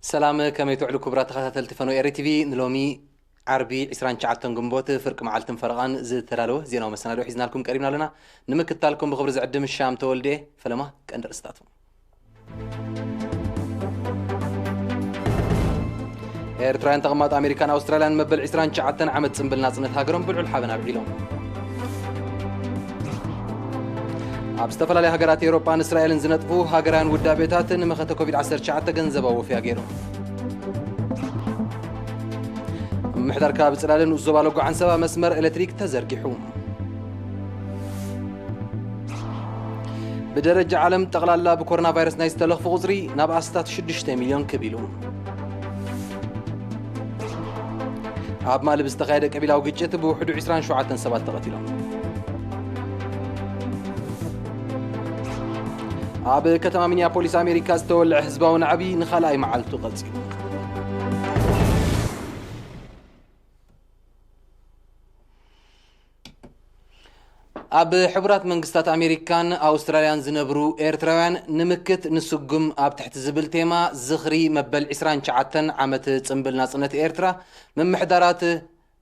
ሰላም፣ ከመይ ትውዕሉ ክቡራት ተኸታተልቲ ፈነው ኤሪ ቲቪ? ንሎሚ ዓርቢ ዕስራን ትሽዓተን ግንቦት ፍርቂ መዓልትን ፈረቓን ዝተዳለወ ዜናዊ መሰናድኦ ሒዝናልኩም ቀሪብና ኣለና። ንምክትታልኩም ብኽብሪ ዝዕድም ሻም ተወልደ። ፈለማ ቀንዲ ርእስታቱ። ኤርትራውያን ተቐማጦ ኣሜሪካን ኣውስትራልያን መበል ዕስራን ትሽዓተን ዓመት ጽምብል ናጽነት ሃገሮም ብልዑል ሓበን ኣብዒሎም። ኣብ ዝተፈላለያ ሃገራት ኤውሮጳን እስራኤልን ዝነጥፉ ሃገራውያን ውዳቤታት ንመኸተ ኮቪድ ዓሰርተ ትሽዓተ ገንዘባዊ ወፍያ ገይሮም። ምምሕዳር ከባቢ ጽላለ ንኡስ ዞባ ሎጎ ዓንሰባ መስመር ኤሌክትሪክ ተዘርጊሑ። ብደረጃ ዓለም ጠቕላላ ብኮሮና ቫይረስ ናይ ዝተለኽፉ ቁጽሪ ናብ ኣስታት ሽዱሽተ ሚልዮን ክብ ኢሉ። ኣብ ማሊ ብዝተኻየደ ቀቢላዊ ግጭት ብውሕዱ ዕስራን ሸውዓተን ሰባት ተቐቲሎም። ኣብ ከተማ ሚኒያፖሊስ ኣሜሪካ ዝተወልዐ ህዝባዊ ናዕቢ ንኻልኣይ መዓልቱ ቀጺሉ። ኣብ ሕቡራት መንግስታት ኣሜሪካን ኣውስትራልያን ዝነብሩ ኤርትራውያን ንምክት ንስጉም ኣብ ትሕቲ ዝብል ቴማ ዝኽሪ መበል ዕስራን ትሽዓተን ዓመት ጽምብል ናጽነት ኤርትራ፣ ምምሕዳራት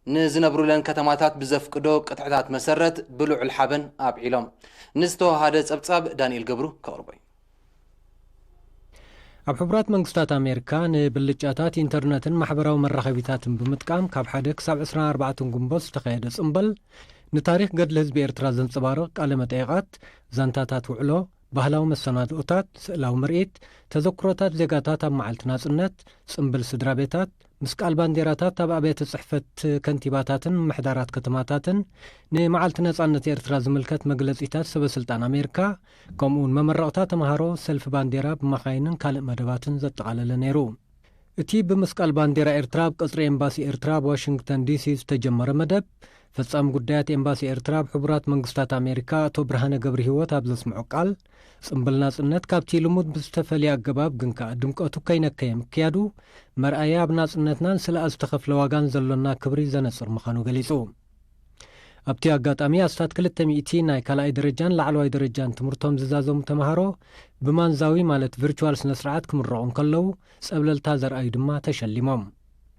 ንዝነብሩለን ከተማታት ብዘፍቅዶ ቅጥዕታት መሰረት ብልዑል ሓበን ኣብዒሎም። ንዝተወሃደ ጸብጻብ ዳንኤል ገብሩ ከቕርቦ እዩ። ኣብ ሕቡራት መንግስታት ኣሜሪካ ንብልጫታት ኢንተርነትን ማሕበራዊ መራኸቢታትን ብምጥቃም ካብ ሓደ ክሳብ ዕስራን ኣርባዕተን ግንቦት ዝተኻየደ ጽምብል፣ ንታሪኽ ገድሊ ህዝቢ ኤርትራ ዘንጸባርቕ ቃለ መጠይቓት፣ ዛንታታት ውዕሎ፣ ባህላዊ መሰናድኦታት፣ ስእላዊ ምርኢት፣ ተዘክሮታት ዜጋታት ኣብ መዓልቲ ናጽነት፣ ጽምብል ስድራ ቤታት፣ ምስቃል ባንዴራታት ኣብ ኣብያተ ጽሕፈት ከንቲባታትን ምምሕዳራት ከተማታትን፣ ንመዓልቲ ነጻነት ኤርትራ ዝምልከት መግለጺታት ሰበ ስልጣን ኣሜሪካ፣ ከምኡውን መመረቕታ ተምሃሮ፣ ሰልፊ ባንዴራ ብመኻይንን ካልእ መደባትን ዘጠቓለለ ነይሩ። እቲ ብምስቃል ባንዴራ ኤርትራ ኣብ ቀጽሪ ኤምባሲ ኤርትራ ኣብ ዋሽንግተን ዲሲ ዝተጀመረ መደብ፣ ፈጻሚ ጉዳያት ኤምባሲ ኤርትራ ኣብ ሕቡራት መንግስታት ኣሜሪካ ኣቶ ብርሃነ ገብረሂወት ኣብ ዘስምዖ ቃል፣ ጽምብል ናጽነት ካብቲ ልሙድ ብዝተፈልየ ኣገባብ ግን ከኣ ድምቀቱ ከይነከየ ምክያዱ፣ መርኣያ ኣብ ናጽነትናን ስለ ዝተኸፍለ ዋጋን ዘሎና ክብሪ ዘነጽር ምዃኑ ገሊጹ። ኣብቲ ኣጋጣሚ ኣስታት ክልተ ሚእቲ ናይ ካልኣይ ደረጃን ላዕለዋይ ደረጃን ትምህርቶም ዝዛዘሙ ተምሃሮ ብማንዛዊ ማለት ቪርቹዋል ስነ ስርዓት ክምረቑ እንከለዉ፣ ጸብለልታ ዘርኣዩ ድማ ተሸሊሞም።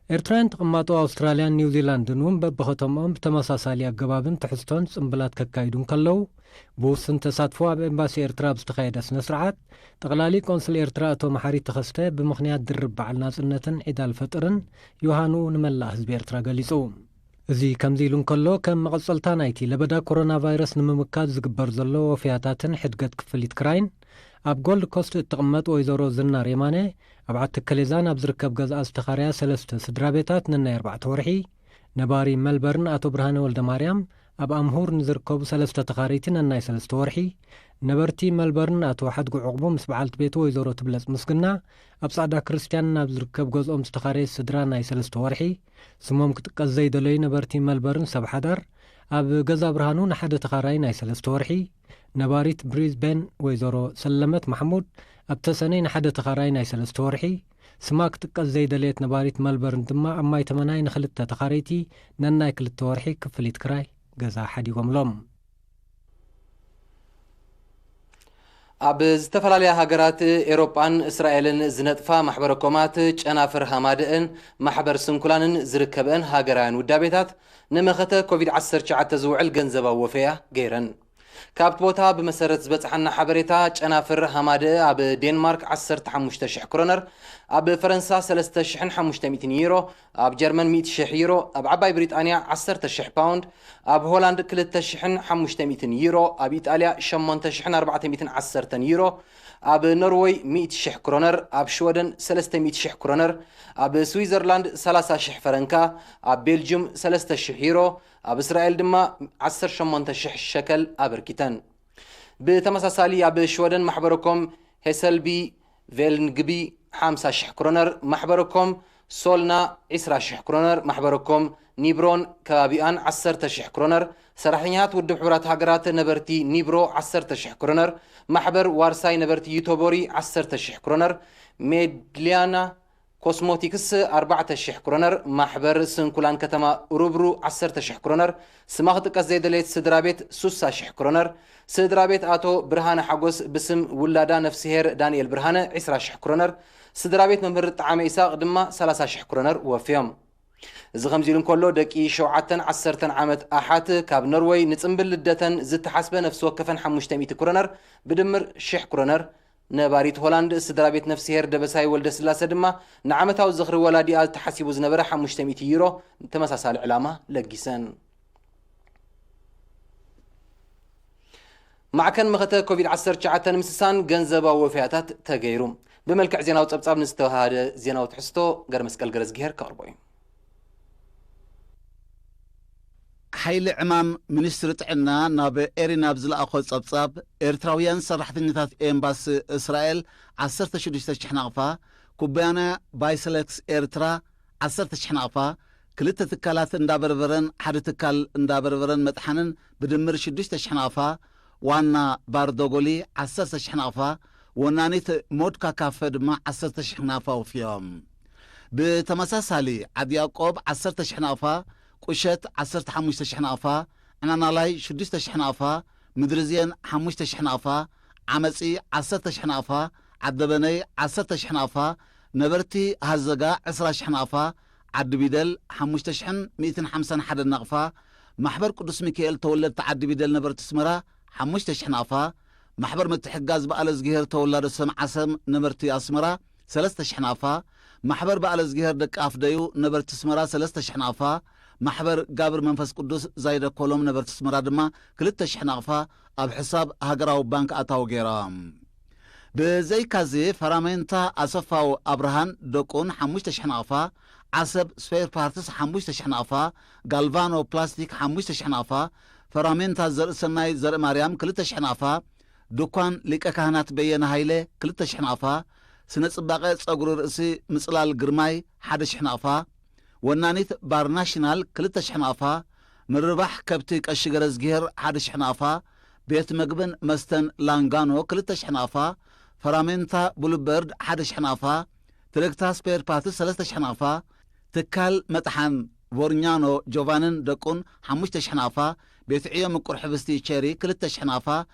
ኤርትራውያን ተቐማጦ ኣውስትራልያን ኒውዚላንድን እውን በብኸተምኦም ብተመሳሳሊ ኣገባብን ትሕዝቶን ጽምብላት ከካይዱ እንከለዉ፣ ብውሱን ተሳትፎ ኣብ ኤምባሲ ኤርትራ ኣብ ዝተኻየደ ስነ ስርዓት፣ ጠቕላሊ ቆንስል ኤርትራ ኣቶ መሓሪ ተኸስተ ብምኽንያት ድርብ በዓል ናጽነትን ዒድ ኣልፈጥርን ዮሃንኡ ንመላእ ህዝቢ ኤርትራ ገሊጹ። እዚ ከምዚ ኢሉ እንከሎ፣ ከም መቐጸልታ ናይቲ ለበዳ ኮሮና ቫይረስ ንምምካት ዝግበር ዘሎ ወፍያታትን ሕድገት ክፍሊት ክራይን፣ ኣብ ጎልድ ኮስት እትቕመጥ ወይዘሮ ዝናር የማነ፣ ኣብ ዓዲ ከሌዛን ኣብ ዝርከብ ገዝኣ ዝተኻረያ ሰለስተ ስድራ ቤታት ነናይ ኣርባዕተ ወርሒ፣ ነባሪ መልበርን ኣቶ ብርሃነ ወልደማርያም፣ ኣብ ኣምሁር ንዝርከቡ ሰለስተ ተኻረይቲ ነናይ ሰለስተ ወርሒ፣ ነበርቲ መልበርን ኣቶ ሓድጉ ዕቑቡ ምስ በዓልቲ ቤቱ ወይዘሮ ትብለጽ ምስግና፣ ኣብ ጻዕዳ ክርስትያን ናብ ዝርከብ ገዝኦም ዝተኻረየ ስድራ ናይ ሰለስተ ወርሒ፣ ስሞም ክጥቀስ ዘይደለዩ ነበርቲ መልበርን ሰብ ሓዳር፣ ኣብ ገዛ ብርሃኑ ንሓደ ተኻራይ ናይ ሰለስተ ወርሒ፣ ነባሪት ብሪዝቤን ወይዘሮ ሰለመት ማሕሙድ፣ ኣብ ተሰነይ ንሓደ ተኻራይ ናይ ሰለስተ ወርሒ፣ ስማ ክጥቀስ ዘይደለየት ነባሪት መልበርን ድማ ኣብ ማይ ተመናይ ንኽልተ ተኻረይቲ ነናይ ክልተ ወርሒ ክፍሊት ክራይ ገዛ ሓዲጎምሎም። ኣብ ዝተፈላለያ ሃገራት ኤሮጳን እስራኤልን ዝነጥፋ ማሕበረ ኮማት ጨናፍር ሃማደእን ማሕበር ስንኩላንን ዝርከበአን ሃገራውያን ውዳቤታት ንመኸተ ኮቪድ ዓሰርተ ትሽዓተ ዝውዕል ገንዘባዊ ወፈያ ገይረን። ካብቲ ቦታ ብመሰረት ዝበጽሓና ሓበሬታ፣ ጨናፍር ሃማደእ ኣብ ዴንማርክ ዓሰርተ ሓሙሽተ ሽሕ ክሮነር፣ ኣብ ፈረንሳ ሰለስተ ሽሕን ሓሙሽተ ሚእትን ዩሮ፣ ኣብ ጀርመን ሚእቲ ሽሕ ዩሮ፣ ኣብ ዓባይ ብሪጣንያ ዓሰርተ ሽሕ ፓውንድ፣ ኣብ ሆላንድ ክልተ ሽሕን ሓሙሽተ ሚእትን ዩሮ፣ ኣብ ኢጣልያ ሸሞንተ ሽሕን ኣርባዕተ ሚእትን ዓሰርተን ዩሮ፣ ኣብ ኖርወይ ሚእቲ ሽሕ ክሮነር፣ ኣብ ሽወደን ሰለስተ ሚእቲ ሽሕ ክሮነር፣ ኣብ ስዊዘርላንድ ሰላሳ ሽሕ ፈረንካ፣ ኣብ ቤልጅም ሰለስተ ሽሕ ዩሮ፣ ኣብ እስራኤል ድማ ዓሰርተ ሸሞንተ ሽሕ ሸከል ኣበርኪተን። ብተመሳሳሊ ኣብ ሽወደን ማሕበረኮም ሄሰልቢ ቬልንግቢ ሓምሳ ሽሕ ክሮነር፣ ማሕበረኮም ሶልና ዕስራ ሽሕ ክሮነር፣ ማሕበረኮም ኒብሮን ከባቢኣን ዓሰርተ ሽሕ ክሮነር፣ ሰራሕተኛታት ውድብ ሕቡራት ሃገራት ነበርቲ ኒብሮ ዓሰርተ ሽሕ ክሮነር፣ ማሕበር ዋርሳይ ነበርቲ ዩቶቦሪ ዓሰርተ ሽሕ ክሮነር፣ ሜድሊያና ኮስሞቲክስ ኣርባዕተ ሽሕ ክሮነር፣ ማሕበር ስንኩላን ከተማ ኡሩብሩ ዓሰርተ ሽሕ ክሮነር፣ ስማ ክጥቀስ ዘይደለየት ስድራ ቤት ሱሳ ሽሕ ክሮነር፣ ስድራ ቤት ኣቶ ብርሃነ ሓጎስ ብስም ውላዳ ነፍስሄር ዳንኤል ብርሃነ ዕስራ ሽሕ ክሮነር፣ ስድራ ቤት መምህር ጠዓመ ኢሳቕ ድማ ሰላሳ ሽሕ ክሮነር ወፍዮም። እዚ ከምዚ ኢሉ እንከሎ፣ ደቂ ሸውዓተን ዓሰርተን ዓመት ኣሓት ካብ ኖርወይ ንጽምብል ልደተን ዝተሓስበ ነፍሲ ወከፈን ሓሙሽተ ሚእቲ ክሮነር፣ ብድምር ሽሕ ክሮነር፣ ነባሪት ሆላንድ ስድራ ቤት ነፍስሄር ደበሳይ ወልደስላሰ ድማ ንዓመታዊ ዝኽሪ ወላዲኣ ተሓሲቡ ዝነበረ ሓሙሽተ ሚእቲ ዩሮ ንተመሳሳሊ ዕላማ ለጊሰን። ማዕከን መኸተ ኮቪድ ዓሰርተ ትሽዓተ ንምስሳን ገንዘባዊ ወፈያታት ተገይሩ። ብመልክዕ ዜናዊ ጸብጻብ ንዝተዋሃደ ዜናዊ ትሕዝቶ ገረመስቀል ገረዝግሄር ከቕርቦ እዩ። ሓይሊ ዕማም ሚኒስትሪ ጥዕና ናብ ኤሪና ኣብ ዝለኣኾ ጸብጻብ፣ ኤርትራውያን ሰራሕተኛታት ኤምባሲ እስራኤል ዓሰርተ ሽዱሽተ ሽሕ ናቕፋ፣ ኩባንያ ባይሰለክስ ኤርትራ ዓሰርተ ሽሕ ናቕፋ፣ ክልተ ትካላት እንዳበርበረን ሓደ ትካል እንዳበርበረን መጥሓንን ብድምር ሽዱሽተ ሽሕ ናቕፋ፣ ዋና ባር ዶጎሊ ዓሰርተ ሽሕ ናቕፋ፣ ወናኒት ሞድካ ካፈ ድማ ዓሰርተ ሽሕ ናቕፋ ወፍዮም። ብተመሳሳሊ ዓዲ ያዕቆብ ዓሰርተ ሽሕ ናቕፋ፣ ቁሸት ዓሰርተ ሓሙሽተ ሽሕ ናቕፋ፣ ዕናናላይ ሽዱሽተ ሽሕ ናቕፋ፣ ምድሪ ዜን ሓሙሽተ ሽሕ ናቕፋ፣ ዓመጺ ዓሰርተ ሽሕ ናቕፋ፣ ዓደበነይ ዓሰርተ ሽሕ ናቕፋ፣ ነበርቲ ሃዘጋ ዕስራ ሽሕ ናቕፋ፣ ዓዲ ቢደል ሓሙሽተ ሽሕን ሚእትን ሓምሳን ሓደን ናቕፋ፣ ማሕበር ቅዱስ ሚካኤል ተወለድቲ ዓዲ ቢደል ነበርቲ ኣስመራ ሓሙሽተ ሽሕ ናቕፋ፣ ማሕበር ምትሕግጋዝ በዓለ እዝግሄር ተወላዶ ሰም ዓሰም ነበርቲ ኣስመራ ሰለስተ ሽሕ ናቕፋ፣ ማሕበር በዓለ እዝግሄር ደቂ ኣፍደዩ ነበርቲ ኣስመራ ሰለስተ ሽሕ ናቕፋ፣ ማሕበር ጋብር መንፈስ ቅዱስ ዛይደ ኮሎም ነበርቲ ኣስመራ ድማ ክልተ ሽሕ ናቕፋ ኣብ ሕሳብ ሃገራዊ ባንክ ኣታዊ ገይሮም። ብዘይካዚ፣ ፈራሜንታ ኣሰፋው ኣብርሃን ደቁን ሓሙሽተ ሽሕ ናቕፋ፣ ዓሰብ ስፔር ፓርትስ ሓሙሽተ ሽሕ ናቕፋ፣ ጋልቫኖ ፕላስቲክ ሓሙሽተ ሽሕ ናቕፋ፣ ፈራሜንታ ዘርእሰናይ ዘርእማርያም ክልተ ሽሕ ናቕፋ፣ ድኳን ሊቀ ካህናት በየነ ሃይለ ክልተ ሽሕ ናቕፋ፣ ስነ ጽባቐ ጸጉሪ ርእሲ ምጽላል ግርማይ ሓደ ሽሕ ናቕፋ፣ ወናኒት ባር ናሽናል ክልተ ሽሕ ናቕፋ፣ ምርባሕ ከብቲ ቀሺ ገረዝግሄር ሓደ ሽሕ ናቕፋ፣ ቤት መግብን መስተን ላንጋኖ ክልተ ሽሕ ናቕፋ፣ ፈራሜንታ ብሉበርድ ሓደ ሽሕ ናቕፋ፣ ትርግታ ስፔር ፓርትስ ሰለስተ ሽሕ ናቕፋ፣ ትካል መጥሓን ቮርኛኖ ጆቫንን ደቁን ሓሙሽተ ሽሕ ናቕፋ፣ ቤት ዕዮ ምቁር ሕብስቲ ቸሪ ክልተ ሽሕ ናቕፋ፣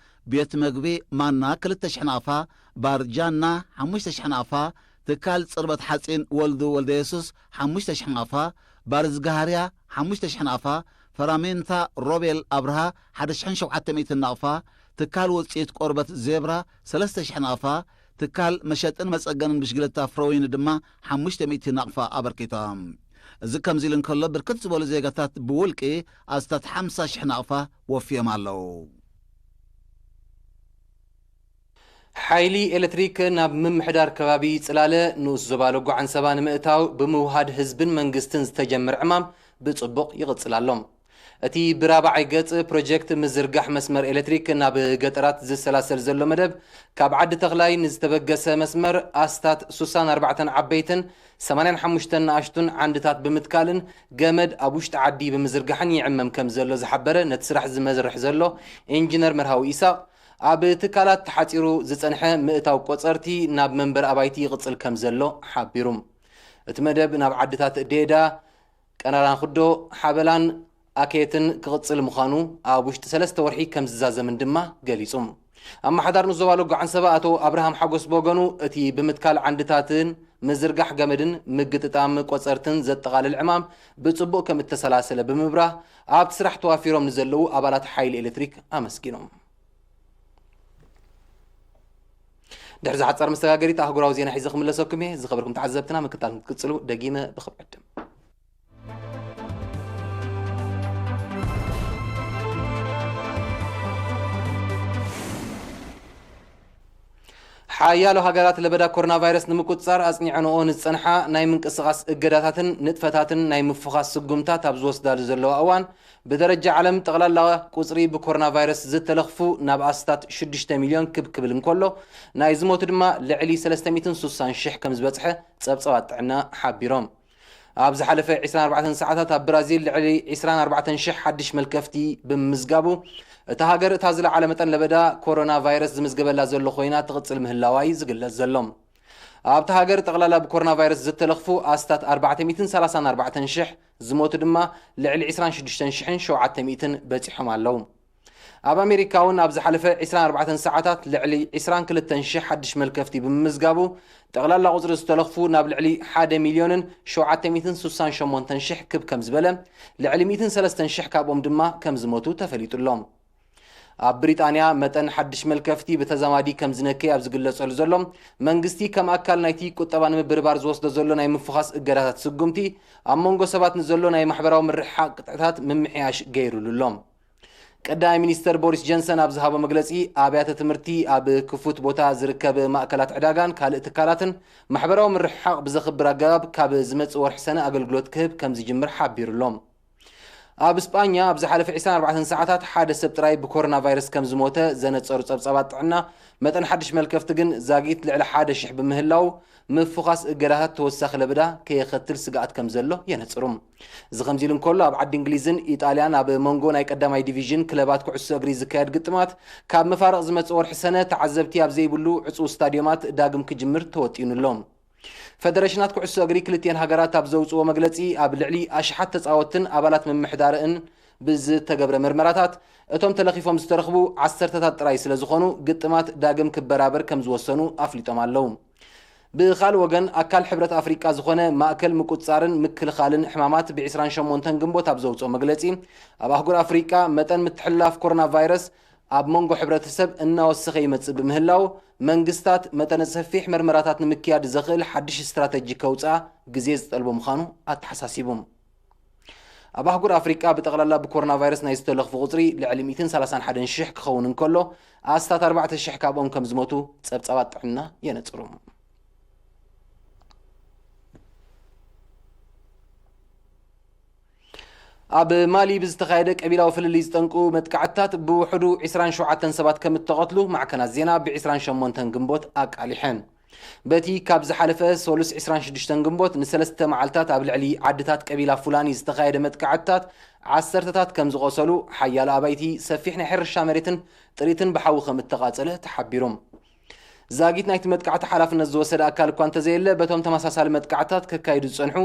ቤት መግቢ ማና ክልተ ሽሕ ናቕፋ፣ ባር ጃና ሓሙሽተ ሽሕ ናቕፋ፣ ትካል ጽርበት ሓጺን ወልዱ ወልደየሱስ ሓሙሽተ ሽሕ ናቕፋ፣ ባር ዝጋሃርያ ሓሙሽተ ሽሕ ናቕፋ፣ ፈራሜንታ ሮቤል ኣብርሃ ሓደ ሽሕን ሸውዓተ ሚእትን ናቕፋ፣ ትካል ውጽኢት ቆርበት ዜብራ ሰለስተ ሽሕ ናቕፋ፣ ትካል መሸጥን መጸገንን ብሽግለታ ፍረወይኒ ድማ ሓሙሽተ ሚእቲ ናቕፋ ኣበርኪቶም። እዚ ከምዚ ኢሉ እንከሎ፣ ብርክት ዝበሉ ዜጋታት ብውልቂ ኣስታት ሓምሳ ሽሕ ናቕፋ ወፍዮም ኣለዉ። ሓይሊ ኤሌክትሪክ ናብ ምምሕዳር ከባቢ ጽላለ ንኡስ ዞባ ሎጎ ዓንሰባ ንምእታው ብምውሃድ ህዝብን መንግስትን ዝተጀመረ ዕማም ብጽቡቕ ይቕጽል ኣሎ። እቲ ብራብዓይ ገጽ ፕሮጀክት ምዝርጋሕ መስመር ኤሌክትሪክ ናብ ገጠራት ዝሰላሰል ዘሎ መደብ፣ ካብ ዓዲ ተኽላይ ንዝተበገሰ መስመር ኣስታት ሱሳን ኣርባዕተን ዓበይትን ሰማንያን ሓሙሽተን ንኣሽቱን ዓንድታት ብምትካልን ገመድ ኣብ ውሽጢ ዓዲ ብምዝርጋሕን ይዕመም ከም ዘሎ ዝሓበረ ነቲ ስራሕ ዝመርሕ ዘሎ ኢንጂነር መርሃዊ ኢሳቕ፣ ኣብ ትካላት ተሓጺሩ ዝጸንሐ ምእታው ቆጸርቲ ናብ መንበሪ ኣባይቲ ይቕጽል ከም ዘሎ ሓቢሩ። እቲ መደብ ናብ ዓድታት ዴዳ፣ ቀናራንኩዶ፣ ሓበላን ኣከየትን ክቕጽል ምዃኑ ኣብ ውሽጢ ሰለስተ ወርሒ ከም ዝዛዘምን ድማ ገሊጹ። ኣመሓዳር ንዞባ ሎጎ ዓንሰባ ኣቶ ኣብርሃም ሓጎስ ብወገኑ፣ እቲ ብምትካል ዓንድታትን ምዝርጋሕ ገመድን ምግጥጣም ቆጸርትን ዘጠቓልል ዕማም ብጽቡቕ ከም እተሰላሰለ ብምብራህ፣ ኣብቲ ስራሕ ተዋፊሮም ንዘለዉ ኣባላት ሓይሊ ኤሌክትሪክ ኣመስጊኖም። ድሕሪ ዝሓጸር መሰጋገሪት ኣህጉራዊ ዜና ሒዘ ክምለሰኩም እየ። ዝኸበርኩም ተዓዘብትና፣ ምክታል ክትቅጽሉ ደጊመ ብኽብሪ ዕድም። ሓያሎ ሃገራት ለበዳ ኮሮና ቫይረስ ንምቁጽጻር ኣጽኒዐንኦ ንዝጸንሓ ናይ ምንቅስቓስ እገዳታትን ንጥፈታትን ናይ ምፍዃስ ስጉምታት ኣብ ዝወስዳሉ ዘለዋ እዋን፣ ብደረጃ ዓለም ጠቕላላ ቁጽሪ ብኮሮና ቫይረስ ዝተለኽፉ ናብ ኣስታት ሽዱሽተ ሚልዮን ክብ ክብል እንከሎ፣ ናይ ዝሞቱ ድማ ልዕሊ ሰለስተ ሚእትን ሱሳን ሽሕ ከም ዝበጽሐ ጸብጻባት ጥዕና ሓቢሮም። ኣብ ዝሓለፈ ዕስራን ኣርባዕተን ሰዓታት ኣብ ብራዚል ልዕሊ ዕስራን ኣርባዕተን ሽሕ ሓድሽ መልከፍቲ ብምምዝጋቡ፣ እታ ሃገር እታ ዝለዓለ መጠን ለበዳ ኮሮና ቫይረስ ዝምዝገበላ ዘሎ ኮይና ትቕጽል ምህላዋ እዩ ዝግለጽ ዘሎ። ኣብቲ ሃገር ጠቕላላ ብኮሮና ቫይረስ ዝተለኽፉ ኣስታት ኣርባዕተ ሚእትን ሰላሳን ኣርባዕተን ሽሕ፣ ዝሞቱ ድማ ልዕሊ ዕስራን ሽዱሽተን ሽሕን ሸውዓተ ሚእትን በጺሖም ኣለዉ። ኣብ ኣሜሪካ እውን ኣብ ዝሓለፈ ዕስራን ኣርባዕተን ሰዓታት ልዕሊ ዕስራን ክልተን ሽሕ ሓድሽ መልከፍቲ ብምምዝጋቡ፣ ጠቕላላ ቁጽሪ ዝተለኽፉ ናብ ልዕሊ ሓደ ሚልዮንን ሸውዓተ ሚእትን ስሳን ሸሞንተን ሽሕ ክብ ከም ዝበለ፣ ልዕሊ ሚእትን ሰለስተን ሽሕ ካብኦም ድማ ከም ዝሞቱ ተፈሊጡ ኣሎ። ኣብ ብሪጣንያ መጠን ሓድሽ መልከፍቲ ብተዛማዲ ከም ዝነከየ ኣብ ዝግለጸሉ ዘሎ፣ መንግስቲ ከም ኣካል ናይቲ ቁጠባ ንምብርባር ዝወስዶ ዘሎ ናይ ምፍዃስ እገዳታት ስጉምቲ፣ ኣብ መንጎ ሰባት ንዘሎ ናይ ማሕበራዊ ምርሕሓቕ ቅጥዕታት ምምሕያሽ ገይሩሉ ኣሎ። ቀዳማይ ሚኒስተር ቦሪስ ጆንሰን ኣብ ዝሃቦ መግለጺ፣ ኣብያተ ትምህርቲ፣ ኣብ ክፉት ቦታ ዝርከብ ማእከላት ዕዳጋን ካልእ ትካላትን ማሕበራዊ ምርሕሓቕ ብዘኽብር ኣገባብ ካብ ዝመጽእ ወርሒ ሰነ ኣገልግሎት ክህብ ከም ዝጅምር ሓቢሩ ኣሎ። ኣብ ስጳኛ ኣብ ዝሓለፈ ዕስራን ኣርባዕተን ሰዓታት ሓደ ሰብ ጥራይ ብኮሮና ቫይረስ ከም ዝሞተ ዘነጸሩ ጸብጻባት ጥዕና፣ መጠን ሓድሽ መልከፍቲ ግን ዛጊት ልዕሊ ሓደ ሽሕ ብምህላው፣ ምፍዃስ እገዳታት ተወሳኺ ለበዳ ከየኸትል ስግኣት ከም ዘሎ የነጽሩ። እዚ ከምዚ ኢሉ እንከሎ፣ ኣብ ዓዲ እንግሊዝን ኢጣልያን ኣብ መንጎ ናይ ቀዳማይ ዲቪዥን ክለባት ኩዕሶ እግሪ ዝካየድ ግጥማት ካብ መፋርቕ ዝመጽእ ወርሒ ሰነ ተዓዘብቲ ኣብ ዘይብሉ ዕጹው ስታድዮማት ዳግም ክጅምር ተወጢኑ ኣሎ። ፈደረሽናት ኩዕሶ እግሪ ክልቲኤን ሃገራት ኣብ ዘውጽዎ መግለጺ፣ ኣብ ልዕሊ ኣሽሓት ተጻወትን ኣባላት ምምሕዳር'ን ብዝተገብረ መርመራታት፣ እቶም ተለኺፎም ዝተረኽቡ ዓሰርተታት ጥራይ ስለ ዝኾኑ፣ ግጥማት ዳግም ክበራበር ከም ዝወሰኑ ኣፍሊጦም ኣለዉ። ብኻልእ ወገን፣ ኣካል ሕብረት ኣፍሪቃ ዝኾነ ማእከል ምቁጽጻርን ምክልኻልን ሕማማት ብዕስራን ሸሞንተን ግንቦት ኣብ ዘውጽኦ መግለጺ፣ ኣብ ኣህጉር ኣፍሪቃ መጠን ምትሕልላፍ ኮሮና ቫይረስ ኣብ መንጎ ሕብረተሰብ እናወሰኸ ይመጽእ ብምህላው፣ መንግስታት መጠነ ሰፊሕ መርመራታት ንምክያድ ዘኽእል ሓድሽ ስትራተጂ ከውጽኣ ግዜ ዝጠልቦ ምዃኑ ኣተሓሳሲቡ። ኣብ ኣህጉር ኣፍሪቃ ብጠቕላላ ብኮሮና ቫይረስ ናይ ዝተለኽፉ ቁጽሪ ልዕሊ ሚእትን ሰላሳን ሓደን ሽሕ ክኸውን እንከሎ፣ ኣስታት ኣርባዕተ ሽሕ ካብኦም ከም ዝሞቱ ጸብጻባት ጥዕና የነጽሩ። ኣብ ማሊ ብዝተኻየደ ቀቢላዊ ፍልልይ ዝጠንቁ መጥቃዕትታት ብውሕዱ ዕስራን ሸውዓተን ሰባት ከም እተቐትሉ ማዕከናት ዜና ብ ዕስራን ሸሞንተን ግንቦት ኣቃሊሐን። በቲ ካብ ዝሓለፈ ሰሉስ ዕስራን ሽዱሽተን ግንቦት ንሰለስተ መዓልታት ኣብ ልዕሊ ዓድታት ቀቢላ ፉላኒ ዝተኻየደ መጥቃዕትታት ዓሰርተታት ከም ዝቖሰሉ፣ ሓያሎ ኣባይቲ፣ ሰፊሕ ናይ ሕርሻ መሬትን ጥሪትን ብሓዊ ከም እተቓጸለ ተሓቢሩ። ዛጊት ናይቲ መጥቃዕቲ ሓላፍነት ዝወሰደ ኣካል እኳ እንተዘየለ፣ በቶም ተመሳሳሊ መጥቃዕትታት ከካይዱ ዝጸንሑ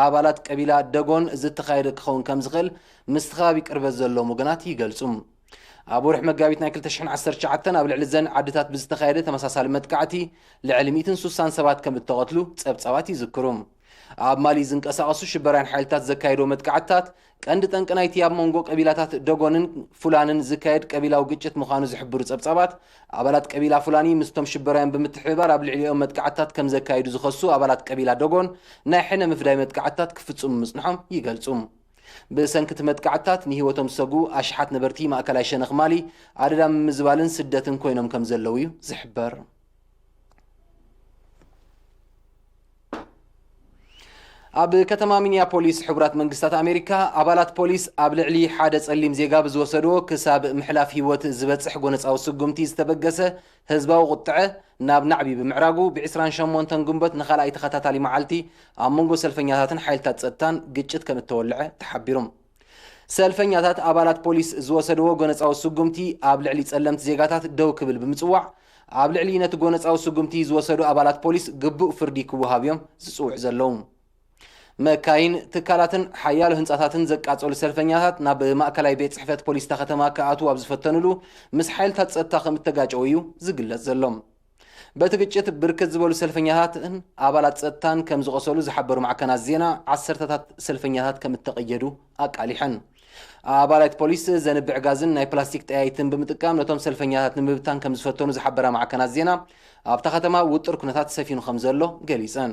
ኣባላት ቀቢላ ደጎን ዝተኻየደ ክኸውን ከም ዝኽእል ምስቲ ከባቢ ቅርበት ዘለዎም ወገናት ይገልጹ። ኣብ ወርሒ መጋቢት ናይ ክልተ ሽሕን ዓሰርተ ትሽዓተን ኣብ ልዕሊ ዘን ዓድታት ብዝተኻየደ ተመሳሳሊ መጥቃዕቲ ልዕሊ ሚእትን ስሳን ሰባት ከም እተቐትሉ ጸብጻባት ይዝክሩ። ኣብ ማሊ ዝንቀሳቐሱ ሽበራውያን ሓይልታት ዘካየድዎ መጥቃዕትታት ቀንዲ ጠንቂ ናይቲ ኣብ መንጎ ቀቢላታት ዶጎንን ፉላንን ዝካየድ ቀቢላዊ ግጭት ምዃኑ ዝሕብሩ ጸብጻባት፣ ኣባላት ቀቢላ ፉላኒ ምስቶም ሽበራውያን ብምትሕብባር ኣብ ልዕሊኦም መጥቃዕትታት ከም ዘካየዱ ዝኸሱ ኣባላት ቀቢላ ዶጎን፣ ናይ ሕነ ምፍዳይ መጥቃዕትታት ክፍጽሙ ምጽንሖም ይገልጹ። ብሰንኪ እቲ መጥቃዕትታት ንህይወቶም ዝሰግኡ ኣሽሓት ነበርቲ ማእከላይ ሸነኽ ማሊ ኣደዳ ምምዝባልን ስደትን ኮይኖም ከም ዘለዉ እዩ ዝሕበር። ኣብ ከተማ ሚኒያፖሊስ ሕቡራት መንግስታት ኣሜሪካ፣ ኣባላት ፖሊስ ኣብ ልዕሊ ሓደ ጸሊም ዜጋ ብዝወሰድዎ ክሳብ ምሕላፍ ህይወት ዝበጽሕ ጎነጻዊ ስጉምቲ ዝተበገሰ ህዝባዊ ቁጥዐ ናብ ናዕቢ ብምዕራጉ፣ ብ ዕስራን ሸሞንተን ግንቦት ንኻልኣይ ተኸታታሊ መዓልቲ ኣብ መንጎ ሰልፈኛታትን ሓይልታት ጸጥታን ግጭት ከም እተወልዐ ተሓቢሩ። ሰልፈኛታት ኣባላት ፖሊስ ዝወሰድዎ ጎነጻዊ ስጉምቲ ኣብ ልዕሊ ጸለምቲ ዜጋታት ደው ክብል ብምጽዋዕ፣ ኣብ ልዕሊ ነቲ ጎነጻዊ ስጉምቲ ዝወሰዱ ኣባላት ፖሊስ ግቡእ ፍርዲ ክወሃብ እዮም ዝጽውዑ ዘለዉ። መካይን፣ ትካላትን ሓያሎ ህንጻታትን ዘቃጸሉ ሰልፈኛታት ናብ ማእከላይ ቤት ጽሕፈት ፖሊስ እታ ከተማ ክኣትዉ ኣብ ዝፈተኑሉ፣ ምስ ሓይልታት ጸጥታ ከም እተጋጨዉ እዩ ዝግለጽ ዘሎ። በቲ ግጭት ብርክት ዝበሉ ሰልፈኛታትን ኣባላት ጸጥታን ከም ዝቖሰሉ ዝሓበሩ ማዕከናት ዜና፣ ዓሰርተታት ሰልፈኛታት ከም እተቐየዱ ኣቃሊሐን። ኣባላት ፖሊስ ዘንብዕ ጋዝን ናይ ፕላስቲክ ጠያይትን ብምጥቃም ነቶም ሰልፈኛታት ንምብታን ከም ዝፈተኑ ዝሓበራ ማዕከናት ዜና፣ ኣብታ ከተማ ውጥር ኩነታት ሰፊኑ ከም ዘሎ ገሊጸን።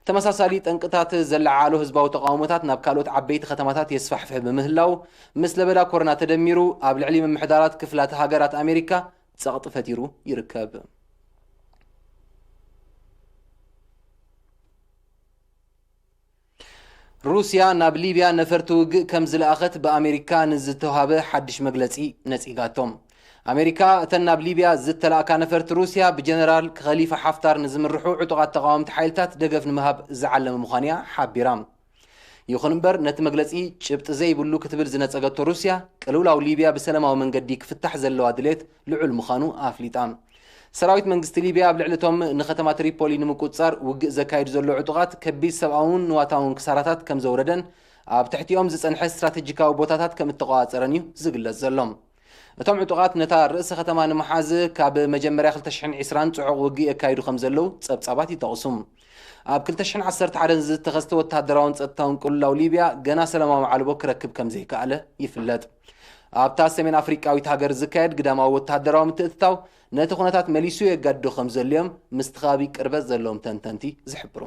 ተመሳሳሊ ጠንቅታት ዘለዓዓሉ ህዝባዊ ተቓውሞታት ናብ ካልኦት ዓበይቲ ከተማታት የስፋሕፍሕ ብምህላው፣ ምስ ለበዳ ኮሮና ተደሚሩ ኣብ ልዕሊ ምምሕዳራት ክፍላተ ሃገራት ኣሜሪካ ጸቕጢ ፈጢሩ ይርከብ። ሩስያ ናብ ሊብያ ነፈርቲ ውግእ ከም ዝለኣኸት ብኣሜሪካ ንዝተዋህበ ሓድሽ መግለጺ ነጺጋቶ። ኣሜሪካ እተን ናብ ሊብያ ዝተላእካ ነፈርቲ ሩስያ ብጀነራል ከሊፋ ሓፍታር ንዝምርሑ ዕጡቓት ተቓወምቲ ሓይልታት ደገፍ ንምሃብ ዝዓለመ ምዃኑ እያ ሓቢራ። ይኹን እምበር፣ ነቲ መግለጺ ጭብጢ ዘይብሉ ክትብል ዝነጸገቶ ሩስያ፣ ቅልውላው ሊብያ ብሰላማዊ መንገዲ ክፍታሕ ዘለዋ ድሌት ልዑል ምዃኑ ኣፍሊጣ። ሰራዊት መንግስቲ ሊብያ ኣብ ልዕሊ እቶም ንከተማ ትሪፖሊ ንምቁጽጻር ውግእ ዘካይዱ ዘለዉ ዕጡቓት ከቢድ ሰብኣውን ንዋታውን ክሳራታት ከም ዘውረደን ኣብ ትሕቲኦም ዝጸንሐ ስትራተጂካዊ ቦታታት ከም እተቆጻጸረን እዩ ዝግለጽ ዘሎ። እቶም ዕጡቓት ነታ ርእሰ ከተማ ንምሓዝ ካብ መጀመርያ ክልተ ሽሕን ዕስራን ጽዑቕ ውግእ የካይዱ ከም ዘለዉ ጸብጻባት ይጠቕሱ። ኣብ ክልተ ሽሕን ዓሰርተ ሓደን ዝተኸስተ ወተሃደራውን ጸጥታውን ቅልውላው ሊብያ ገና ሰላማዊ ዓልቦ ክረክብ ከም ዘይከኣለ ይፍለጥ። ኣብታ ሰሜን ኣፍሪቃዊት ሃገር ዝካየድ ግዳማዊ ወተሃደራዊ ምትእትታው ነቲ ኩነታት መሊሱ የጋድዶ ከም ዘልዮም ምስቲ ከባቢ ቅርበት ዘለዎም ተንተንቲ ዝሕብሩ።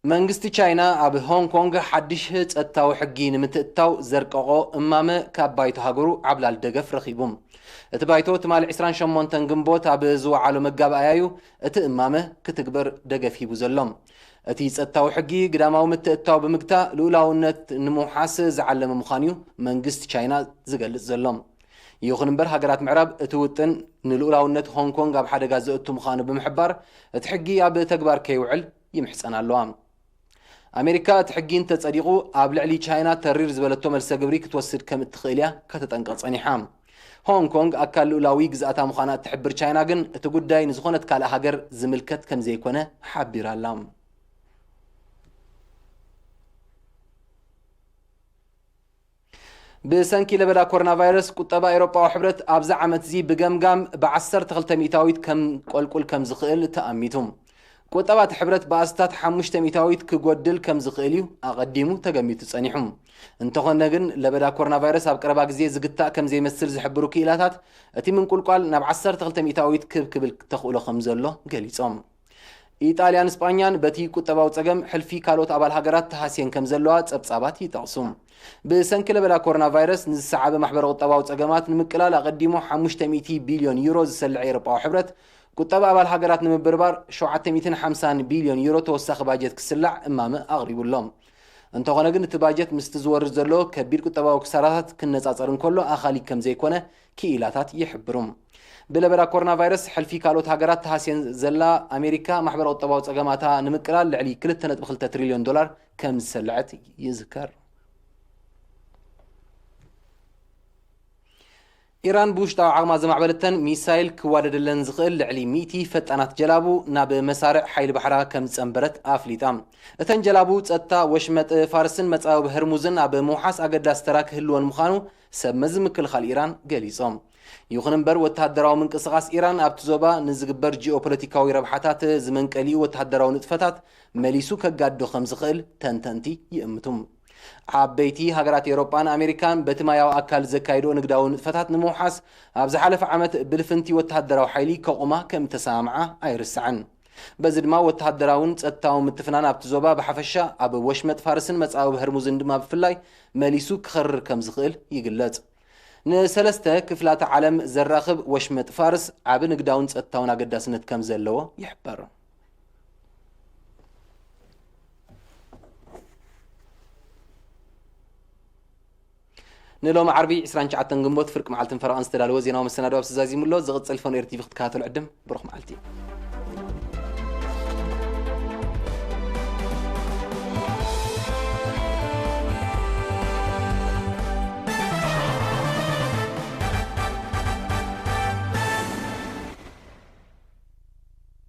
መንግስቲ ቻይና ኣብ ሆንግ ኮንግ ሓድሽ ጸጥታዊ ሕጊ ንምትእትታው ዘርቀቖ እማመ ካብ ባይቶ ሃገሩ ዓብላል ደገፍ ረኺቡ። እቲ ባይቶ ትማሊ ዕስራን ሸሞንተን ግንቦት ኣብ ዝወዓሎ መጋባእያ እዩ እቲ እማመ ክትግበር ደገፍ ሂቡ ዘሎ። እቲ ጸጥታዊ ሕጊ ግዳማዊ ምትእትታው ብምግታእ ልኡላውነት ንምውሓስ ዝዓለመ ምዃኑ እዩ መንግስቲ ቻይና ዝገልጽ ዘሎ። ይኹን እምበር ሃገራት ምዕራብ እቲ ውጥን ንልኡላውነት ሆንግ ኮንግ ኣብ ሓደጋ ዘእቱ ምዃኑ ብምሕባር እቲ ሕጊ ኣብ ተግባር ከይውዕል ይምሕጸን ኣለዋ። ኣሜሪካ እቲ ሕጊ እንተጸዲቑ ኣብ ልዕሊ ቻይና ተሪር ዝበለቶ መልሰ ግብሪ ክትወስድ ከም እትኽእል እያ ከተጠንቅቕ ጸኒሓ። ሆንግ ኮንግ ኣካል ልኡላዊ ግዝኣታ ምዃና እትሕብር ቻይና ግን እቲ ጉዳይ ንዝኾነት ካልእ ሃገር ዝምልከት ከም ዘይኮነ ሓቢራ ኣላ። ብሰንኪ ለበዳ ኮሮና ቫይረስ ቁጠባ ኤውሮጳዊ ሕብረት ኣብዚ ዓመት እዚ ብገምጋም ብ ዓሰርተ ክልተ ሚእታዊት ከም ቆልቁል ከም ዝኽእል ተኣሚቱ። ቁጠባ እቲ ሕብረት ብኣስታት ሓሙሽተ ሚእታዊት ክጎድል ከም ዝኽእል እዩ ኣቐዲሙ ተገሚቱ ጸኒሑ። እንተኾነ ግን ለበዳ ኮሮና ቫይረስ ኣብ ቀረባ ግዜ ዝግታእ ከም ዘይመስል ዝሕብሩ ክኢላታት እቲ ምንቁልቋል ናብ ዓሰርተ ክልተ ሚእታዊት ክብ ክብል ተኽእሎ ከም ዘሎ ገሊጾም። ኢጣልያን ስጳኛን በቲ ቁጠባዊ ጸገም ሕልፊ ካልኦት ኣባል ሃገራት ተሃስየን ከም ዘለዋ ጸብጻባት ይጠቕሱ። ብሰንኪ ለበዳ ኮሮና ቫይረስ ንዝሰዓበ ማሕበረ ቁጠባዊ ጸገማት ንምቅላል ኣቐዲሙ ሓሙሽተ ሚእቲ ቢልዮን ዩሮ ዝሰልዐ ኤውሮጳዊ ሕብረት ቁጠባ ኣባል ሃገራት ንምብርባር ሸውዓተ ሚእትን ሓምሳን ቢልዮን ዩሮ ተወሳኺ ባጀት ክስላዕ እማመ ኣቕሪቡ ኣሎ። እንተኾነ ግን እቲ ባጀት ምስቲ ዝወርድ ዘሎ ከቢድ ቁጠባዊ ክሳራታት ክነጻጸር እንከሎ ኣኻሊ ከም ዘይኮነ ክኢላታት ይሕብሩ። ብለበዳ ኮሮና ቫይረስ ሕልፊ ካልኦት ሃገራት ተሃስየን ዘላ ኣሜሪካ ማሕበረ ቁጠባዊ ጸገማታ ንምቅላል ልዕሊ ክልተ ነጥቢ ክልተ ትሪልዮን ዶላር ከም ዝሰልዐት ይዝከር። ኢራን ብውሽጣዊ ዓቕማ ዘማዕበለተን ሚሳይል ክዋደደለን ዝኽእል ልዕሊ ሚእቲ ፈጣናት ጀላቡ ናብ መሳርዕ ሓይሊ ባሕራ ከም ዝጸንበረት ኣፍሊጣ። እተን ጀላቡ ጸጥታ ወሽመጥ ፋርስን መጻብብ ህርሙዝን ኣብ ምውሓስ ኣገዳሲ ተራ ክህልወን ምዃኑ ሰብ መዚ ምክልኻል ኢራን ገሊጾም። ይኹን እምበር ወተሃደራዊ ምንቅስቓስ ኢራን ኣብቲ ዞባ ንዝግበር ጂኦፖለቲካዊ ረብሓታት ዝመንቀሊኡ ወተሃደራዊ ንጥፈታት መሊሱ ከጋድዶ ከም ዝኽእል ተንተንቲ ይእምቱ። ዓበይቲ ሃገራት ኤውሮጳን ኣሜሪካን በቲ ማያዊ ኣካል ዘካይድኦ ንግዳዊ ንጥፈታት ንምውሓስ ኣብ ዝሓለፈ ዓመት ብልፍንቲ ወተሃደራዊ ሓይሊ ከቑማ ከም እተሰማምዓ ኣይርሳዕን። በዚ ድማ ወተሃደራውን ጸጥታውን ምትፍናን ኣብቲ ዞባ ብሓፈሻ ኣብ ወሽመጥ ፋርስን መጻብብ ህርሙዝን ድማ ብፍላይ መሊሱ ክኸርር ከም ዝኽእል ይግለጽ። ንሰለስተ ክፍላተ ዓለም ዘራኽብ ወሽመጥ ፋርስ ዓቢ ንግዳውን ጸጥታውን ኣገዳስነት ከም ዘለዎ ይሕበር። ንሎሚ ዓርቢ ዕስራን ትሽዓተን ግንቦት ፍርቂ መዓልትን ፈረቓን ዝተዳለወ ዜናዊ መሰናዶ ኣብዚ ዛዚሙ ኣሎ። ዝቕጽል ፈኖ ኤር ቲቪ ክትከታተሉ ዕድም። ብሩኽ መዓልቲ።